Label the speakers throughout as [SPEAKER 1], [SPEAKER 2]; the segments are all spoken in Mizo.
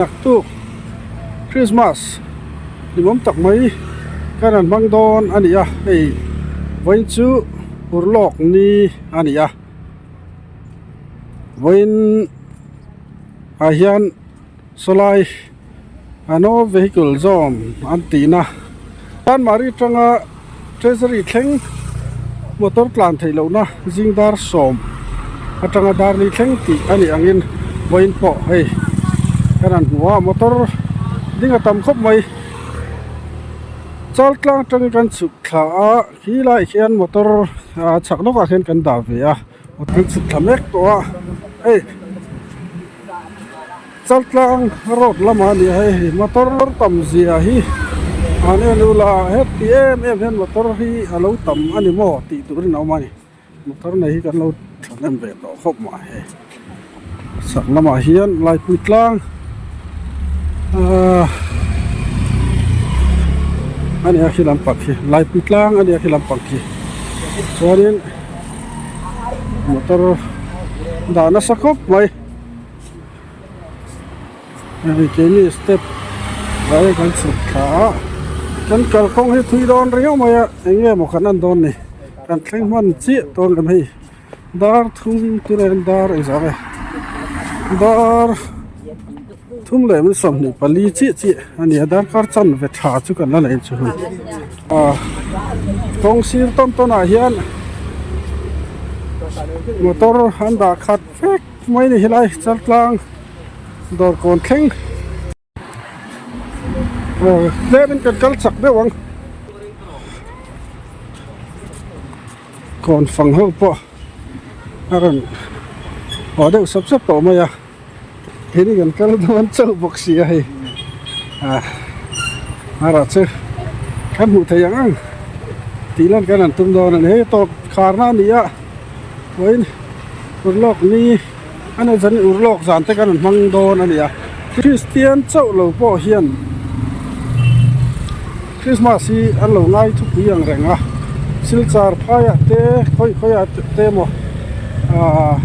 [SPEAKER 1] Naktuk Christmas hlimawm tak mai kan han hmang dawn a ni a hei vawiin chu urlawk ni a ni a vawiin ah hian sawlai a no vehicle zone an tihna Chanmari atanga Treasury thleng motor tlan theih lohna zing dar sawm atanga dar li thleng tih a nih angin vawiin pawh hei kan han hmu a motor ding a tam khawp mai chal tlang atangin kan chhuk thla a khi laiah khian motor ah chhak lawkah khian kan dah ve a kan chhuk thla mek tawh a hei. Chaltlang road lamah a ni a hei motor tam zia hi an en ula heti em em hian motor hi a lo tam a ni maw tih turin a awm a ni motor nei hi kan lo thahnem ve tawh khawp mai hei chhak lamah hian laipui tlang ahh a ni a khi lampang khi laipui tlang a ni a khi lampang khi chuanin motor dah nasa khawp mai. Hei keini step ah hian kan chhuk thla a kan kalkawng hi thui dawn riau mai a eng nge maw kan en dawn ni kan thleng hman chiah dawn lem hei dar thum te leh dar engzah nge dar thum leh min 24 chiah chiah a ni a darkar chanve tha chu kan la nei chu hei ah kawng sir tawn tawn ah hian motor an dah khat vek. Mai ni helai Chaltlang dawr kawn thleng aw tlem in kan kal chak deuh ang kawn fang ho pawh a rawn haw deuh sap sap tawh mai a keini kan kal dawn chauh bawk si a hei ah erawh chu kan hmuh theih ang ang tih lan kan han tum dawn a ni hei tawp kharna a ni a. Vawiin urlawk ni a nei chuan urlawk zan te kan rawn hmang dawn a ni a Kristian chauh lo pawh hian Christmas hi an lo ngai thupui ang reng a Silchar phaiah te khawi khawiah te emaw ahh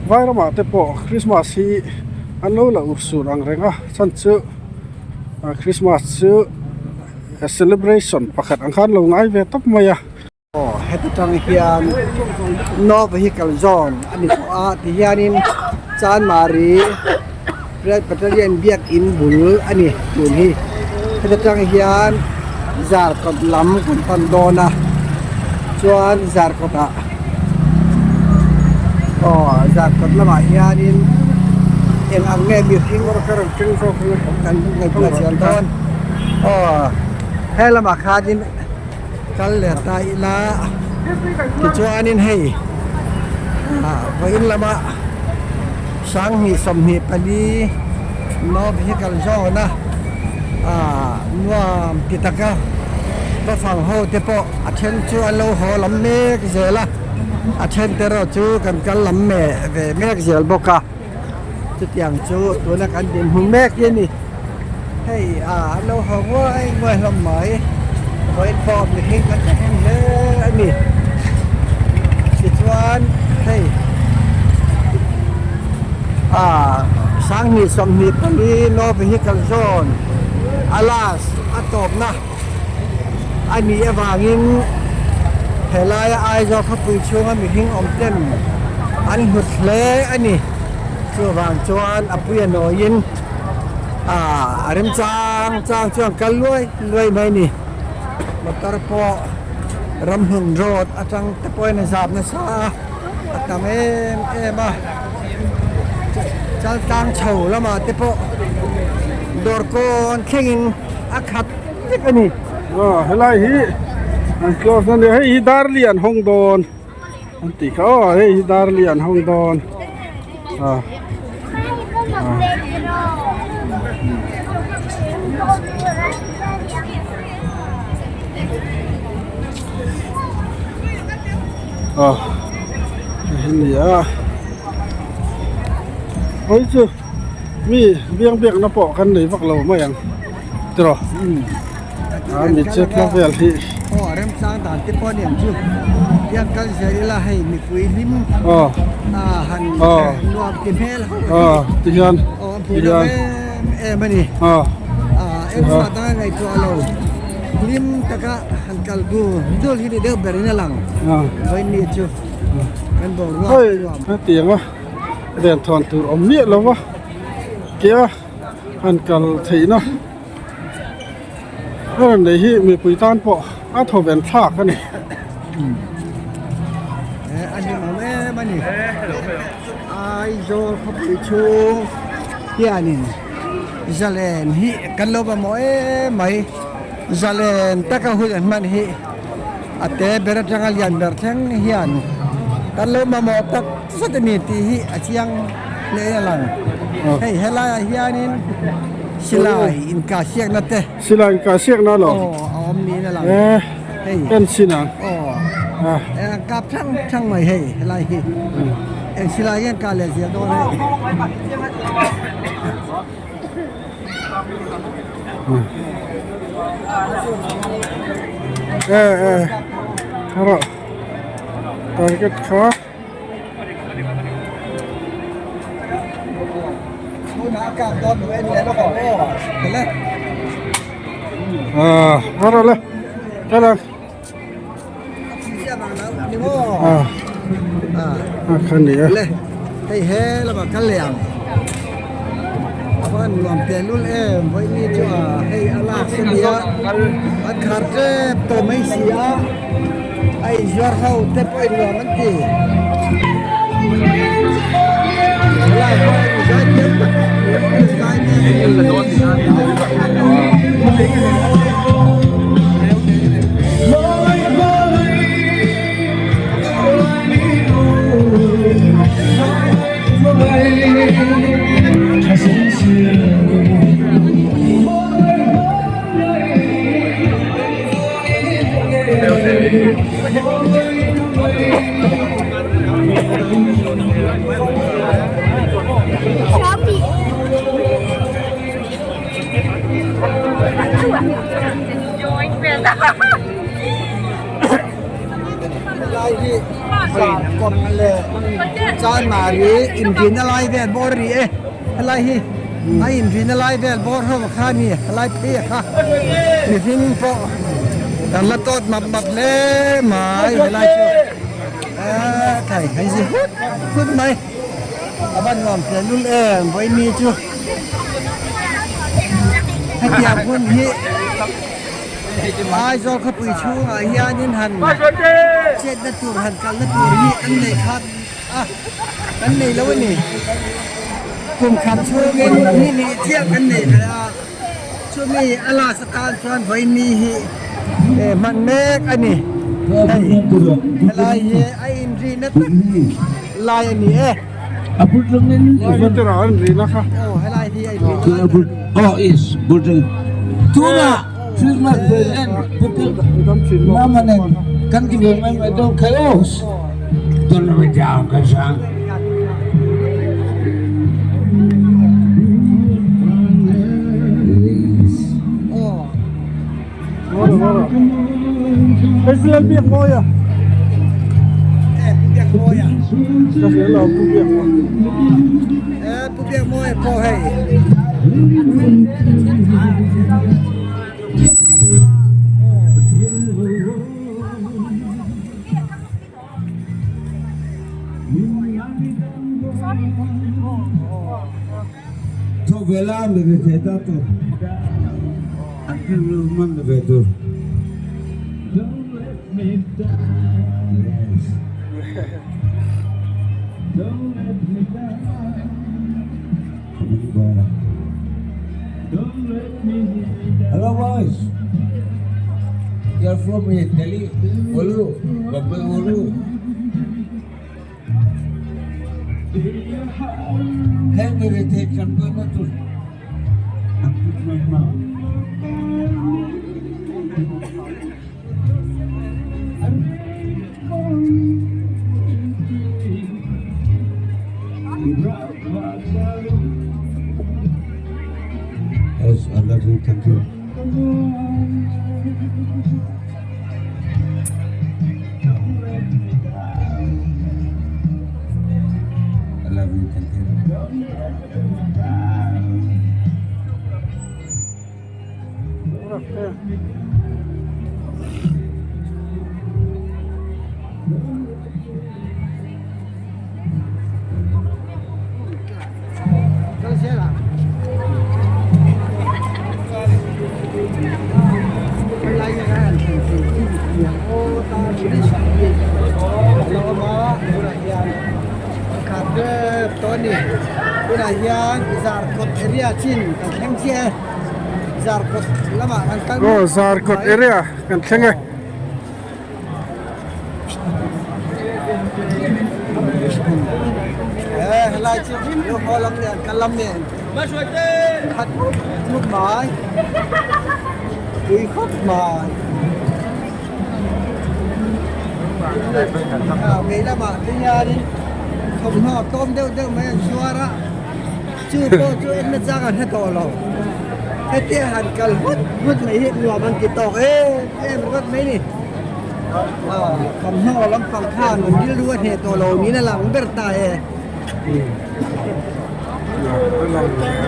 [SPEAKER 1] Vairamah te pawh Christmas hi an lo la ur sur ang reng a chhan chu Christmas chu celebration pakhat ang khan lo ngai ve tawp mai a.
[SPEAKER 2] Aw heti tang hian no vehicle zone a ni tawh a tihianin Chanmari Presbyterian biakin bul a ni tun hi heti tang hian Zarkawt lam kan pan dawn a chuan Zarkawt ah aw Zarkawt lamah hianin eng ang nge mihring kan ngaihtuah chian dawn aw he lamah khanin. Kal leh ta ila tichuanin hei ah vawiin lama sanghnih 24 no vehicle zone a ah nuam ti taka va fang ho te pawh a then chu an lo haw lam mek zel a a then te erawh chu kan kal lam meh ve mek zel bawk a chutiang chu tuna kan dinhmun mek hi a ni. Hei ah an lo haw nguai nguai hlawm mai vawiin pawh mihring kan tha hnem hle a ni tichuan hei ah sanghnih 24 no vehicle zone a last a tawpna a nih avangin helaia Aizawl khawpui chhunga mihring awm ten an hlut hle a ni chuvang chuan a puia nawiin. Ah a rem chang chang chuan kal luai luai mai a ni motor pawh ramhlun road atang te pawhin a zap nasa a a tam em em a chaltlang chho lamah te pawh dawr kawn thlengin a khat vek a ni.
[SPEAKER 1] Aw helai hi an close na nia hei hi Darlian hawng dawn. An tih kha aw hei hi Darlian hawng dawn ah ah. Ah hei ni a hawi chu mi biang biakna pawh kan nei vak lo mai ang tiraw. A mi chetna vel hi.
[SPEAKER 2] Aw a remchang dan te pawh aniang chu hian kal zel ila hei mipui hlim a han nuam ti hmel ho
[SPEAKER 1] aw ti hian
[SPEAKER 2] aw a hmuh loh em em a ni
[SPEAKER 1] aw
[SPEAKER 2] engmah danga ngaihtuah lo hlim taka han kal dul dul hi ni deuh berin a lang vawiin chu kan boruak
[SPEAKER 1] nuam hetiang a venthawn tur awm miah lo va kia han kal theihna. A rawn nei hi mipui tan pawh a thaw ven thlak a ni.
[SPEAKER 2] A hlimawm em a ni. Aizawl khawpui chhung hianin zalen hi kan lo mamawh em mai. Zalen taka hun an hman hi a te ber atanga lian ber thleng hian kan lo mamawh tak zet a ni tih hi a chiang hle a lang. Hei helaiah hianin silai inkahsiakna te.
[SPEAKER 1] Silai inkahsiakna lo.
[SPEAKER 2] Aw a awm niin a lang.
[SPEAKER 1] Hei. En chin ang.
[SPEAKER 2] Aw. An kap thang thang mai hei helai hi. Eng silai nge an kah leh zel dawn hei.
[SPEAKER 1] E e rawh target kha. Ah rawh le kal ang. Ah ah kha ni a.
[SPEAKER 2] Le hei he lamah kal leh ang a van nuam teh lul em vawiin chu a hei a lak se nia an khar tep tawh mai si a a inzuar ho te pawh in nuam an ti helai pawh in zai thiam tak zai Helai hi Zarkawt leh Chanmari inrina lai vel bawr a ni e helai hi a inrina lai vel bawr ho kha a ni helai phei a kha mihring pawh kan la tawt map map hle mai helai chu eee thei hei zi hut hut mai a van nuam hle lul em vawiin chu hetiang hun hi. Aizawl khawpui chhungah hianin han chetna tur han kalna tur hi an nei khat a, kan nei lo a ni. Kum khat chhungin ni hnih chiah kan nei ve a, chumi a last atan chuan vawiin hi hman mek a ni. Hei helai hi a inrina tak lai a ni e. Aw helai hi a inrina lai tak a ni.
[SPEAKER 3] Oh is building tuna Christmas present namanen kan ti ve mai mai dawn khalos don me down ka sang
[SPEAKER 1] President biak mawi a.
[SPEAKER 2] Eh pu biak mawi a.
[SPEAKER 1] Ka hria lo pu biak mawi.
[SPEAKER 2] Eh pu biak mawi pawh hei.
[SPEAKER 3] Thawvela mi ve thei ta tur an rilru man ve tur. Yes. Hello boys. You are from Delhi, Olu, Bombay Olu. Heng mi ve thei kan pui na tur. An put mai ma. Yes, I love you. Thank you. I love you Tintin.
[SPEAKER 2] Tunah hian Zarkawt area chin kan thleng chiah e Zarkawt lamah kan kal
[SPEAKER 1] Aw Zarkawt area kan thleng e.
[SPEAKER 2] He helai chu haw lam nen kal lam nen khat mup mup mai tui khawp mai. Vei lamah te hianin thawmhnaw tlawm deuh deuh mai an zuar a, chu pawh chu en na chang an hre tawh lo. Hetia han kal hut hut mai hi nuam an ti tawk em em ringawt mai ni. Thawmhnaw lampang khan an rilru a hneh tawh lo niin a lang ber ta e.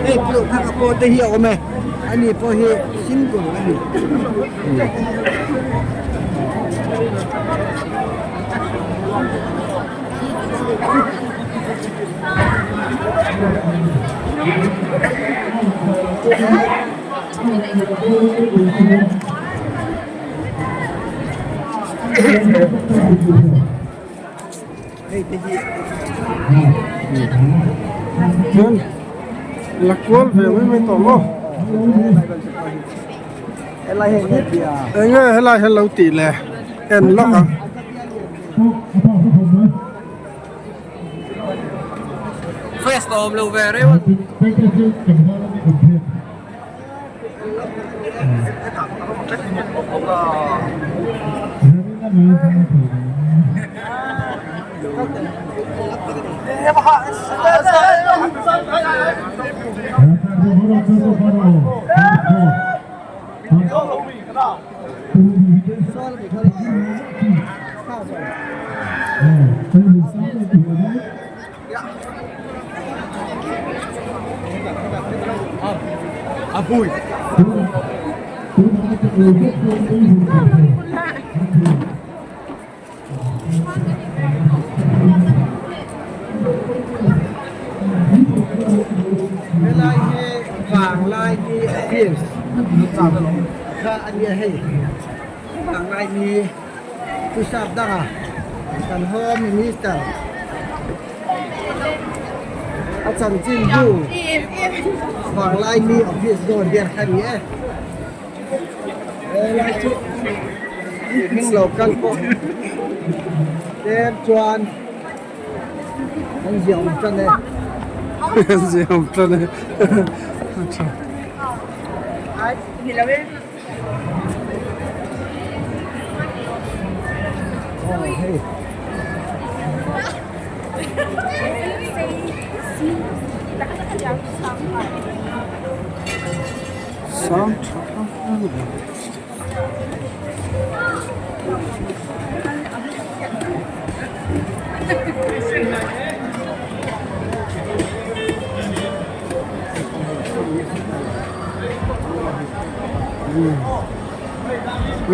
[SPEAKER 2] Hei pawh kha ka pawh te hi a awm e, ani pawh hi single a ni. Hei te hi
[SPEAKER 1] Chuan la kual ve mai mai tawh maw?
[SPEAKER 2] Helai hei nge tia?
[SPEAKER 1] Enge helai hian lo tih le en lawk ang.
[SPEAKER 4] Fresh tawh awm lo ve reuh a.
[SPEAKER 2] Helai hi vanglai ni appears kha a nia hei vanglai ni Pu Sap danga kan Home Minister a chanchin bu vanglai ni office dawn ber kha ni e helai chu mihring lo kal pawh tlem chuan an ziah awm tan e
[SPEAKER 1] an ziah awm tan e Sang tha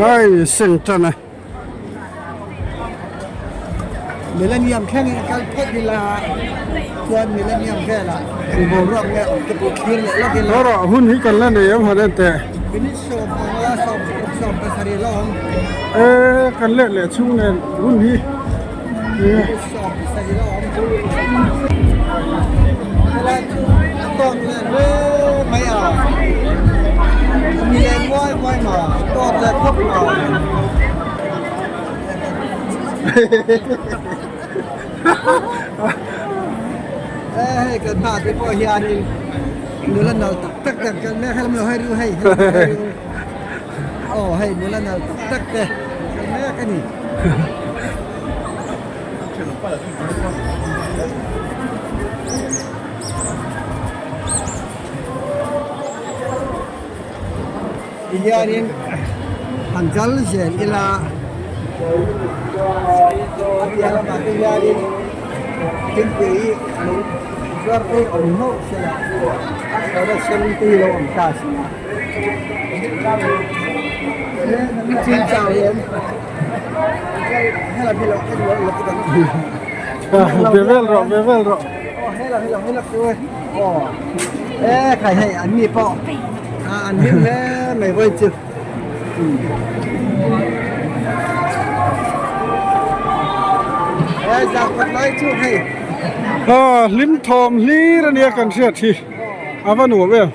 [SPEAKER 1] Ai seng tan a.
[SPEAKER 2] Millennium thlengin a kal phawt ila chuan Millennium velah boruak nge awm te pawh thlir leh lawk ila.
[SPEAKER 1] Rawh hun hi kan la nei em han en teh.
[SPEAKER 2] Minute 15 17 la awm.
[SPEAKER 1] E kan let leh chhung nen hun hi.
[SPEAKER 2] Minute 17 la awm. Helai chu a tawk leh hle mai a. Mi leh muai muai ma tawk leh khawp ma. Hei kan hma te pawh hianin nula nal tak tak te an kal mek a lo hei ru hei aw hei nula nal tak tak te an kal mek a ni. Tihianin han kal zel ila a piah lamah te hianin thingpui hi lo zuar phei awm hlauh sela a kawr a sen te hi lo awm ta si a.
[SPEAKER 1] Be vel rawh be vel rawh.
[SPEAKER 2] E khai hei an ni pawh an hlim hle mai vawi chu. E zah lai chu hei.
[SPEAKER 1] A hlim thawm hlir ania kan hriat hi a va nuam em.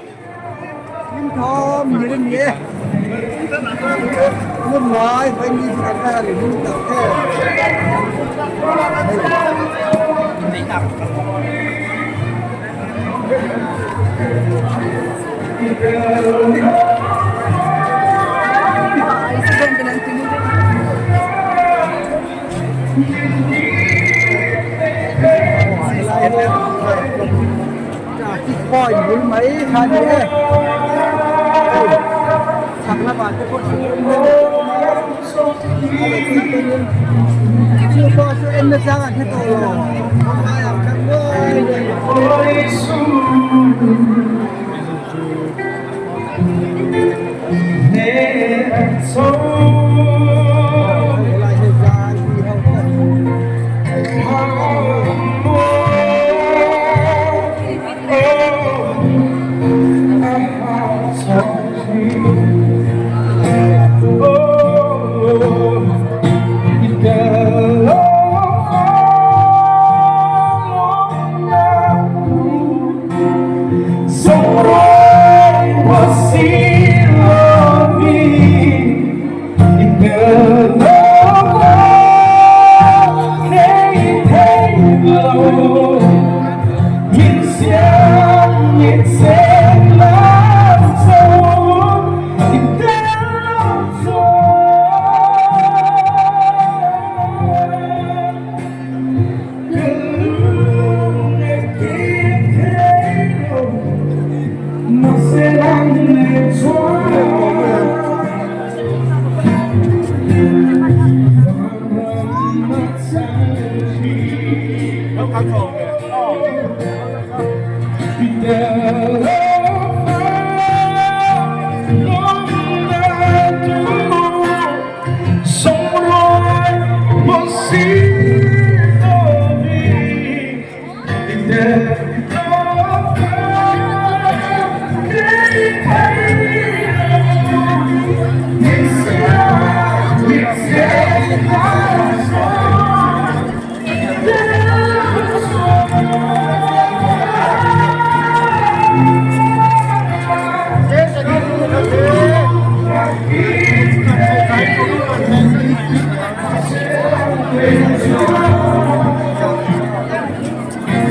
[SPEAKER 2] Traffic point bul mai kha a ni e hei chhak lamah te pawh chu a leh tih pawhin chu pawh chu en na chang an hre tawh lo kawng laiah khan ngawi reng. Helai hi zai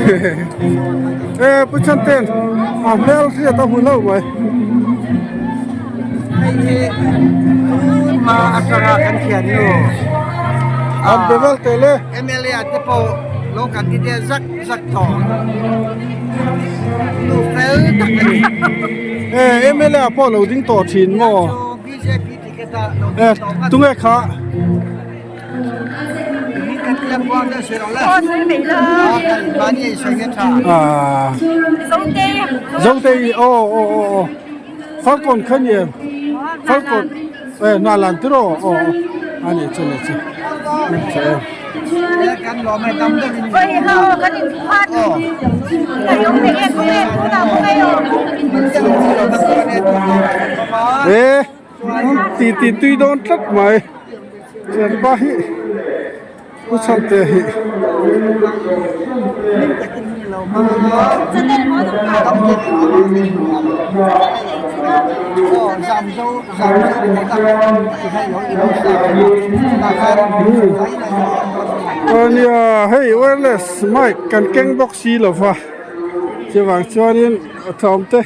[SPEAKER 2] hi ho te.
[SPEAKER 1] E pu Chanten a hmel hriat a hmu hlauh mai.
[SPEAKER 2] Hei hi tun hma atanga kan thiannu
[SPEAKER 1] An be vel tel e.
[SPEAKER 2] MLA te pawh lo kan ti te zak zak tawh nu fel tak a ni.
[SPEAKER 1] E MLA pawh lo ding tawh thin maw?
[SPEAKER 2] Bjp ticket a lo
[SPEAKER 1] E
[SPEAKER 2] ding tawh ngat.
[SPEAKER 1] tunge kha? Zotei aw aw aw aw Falkawn kha ni em Falkawn e hna lan tiraw aw aw a nih chu nih chu chu em. E ti ti tui dawn tlat mai. Thianpa hi Pu Chhante hi Aw nia hei wireless mic kan keng bawk si lo va chuvang chuanin thawm te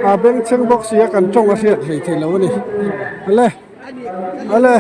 [SPEAKER 1] a bengchheng bawk si a kan tawng a hriat hleithei lo a ni ale. Ale.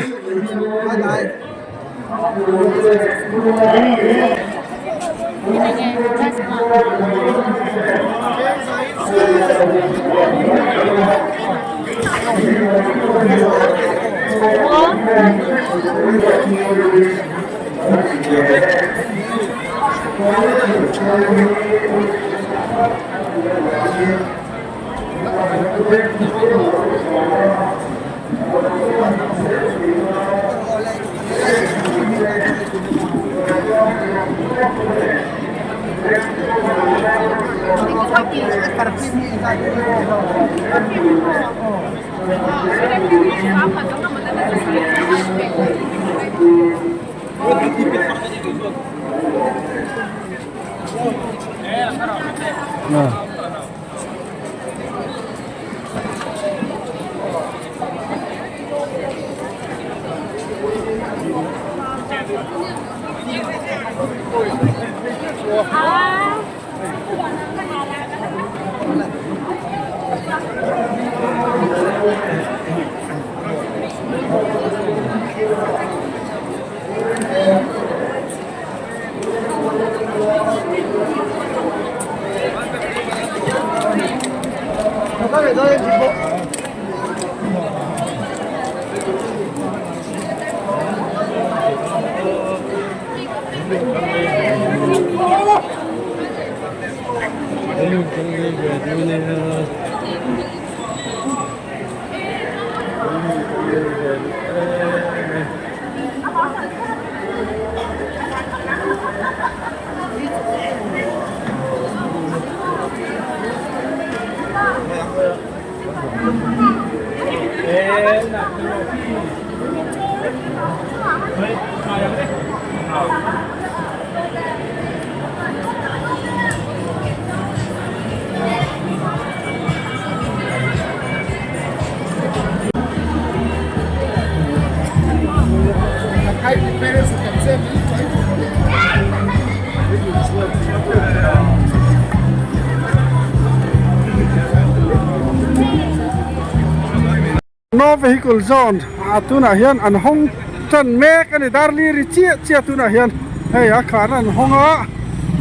[SPEAKER 1] No vehicle zone ah tunah hian an hawng tan mek a ni darli ri chiah chiah tunah hian hei a khar an hawng a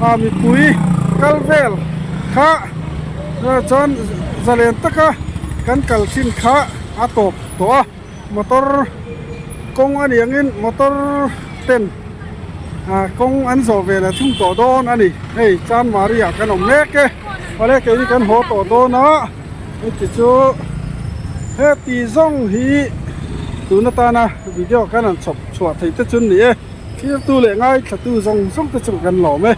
[SPEAKER 1] ah mipui kal vel kha chuan zalen taka kan kal thin kha a tawp tawh a motor kawng a ni angin motor ten ah kawng an zawh ve leh thung tawh dawn a ni hei chanmari ah kan awm mek e awle keini kan haw tawh dawn a. Heti chu heti zawng hi tun atana video kan han chhawp chhuah theih te chu ni e thirtu leh ngaithlatu zawng zawng te chu kan lawm e.